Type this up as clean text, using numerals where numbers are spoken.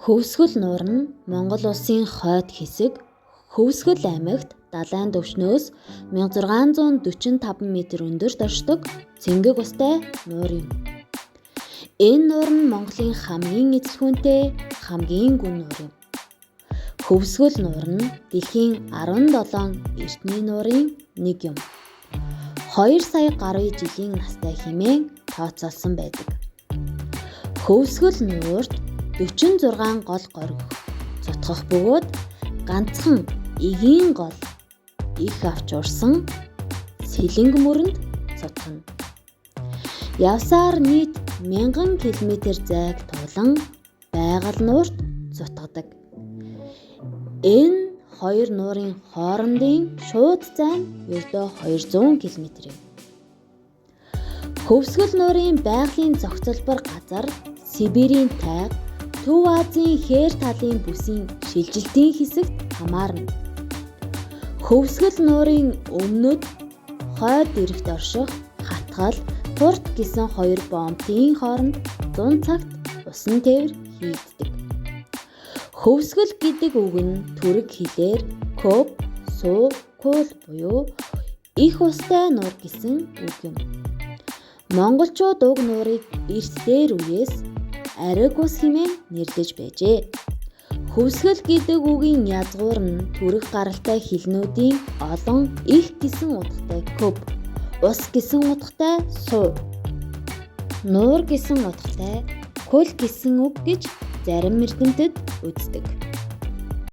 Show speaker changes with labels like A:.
A: Хөвсгөл нуур нь Монгол улсын хойд хэсэг Хөвсгөл аймагт далайн түвшнөөс 1645 м өндөрт оршдог цэнгэг устай нуур юм. Энэ нуур нь Монголын хамгийн эзэлхүүнтэй, хамгийн гүн нуур юм. Хөвсгөл нуур нь дэлхийн 17 эртний нуурын нэг юм. 2 сая гаруй жилийн настай хэмээн тооцоолсон байдаг. Хөвсгөл нуурт 46 гол горгих зутгах бөгөөд ганцхан эгийн гол их авч урсан сэлэнг мөрөнд цутгана. Явсаар нийт 1000 км зайг туулан байгаль нуурт зутгадаг. Энэ хоёр нуурын хоорондын шууд зай нь ердөө 200 км юм. Хөвсгөл нуурын байгалийн зохицолбор газар Сибирийн тайга, Төв Азийн хээр талын бүсийн шилжилтийн хэсэгт хамаарна. Хөвсгөл нуурын өмнөд хойд эрэгт орших Хатгал, Турт гэсэн хоёр боомтын хооронд зун цагт усан тээвэр хийгддэг. Хөвсгөл гэдэг үг нь түрэг хэлээр көп, суу, куул буюу их устай нуур гэсэн үг юм. Монголчууд уг нуурыг эрт дээр үеэс Ариг ус хэмээн нэрлэж байжээ. Хөвсгөл гэдэг үгийн язгуур нь түрэг гаралтай хэлнүүдийн олон их гэсэн утгатай көп, ус гэсэн утгатай суу, нуур гэсэн утгатай көл гэсэн үг гэж зарим эрдэмтэд үздэг.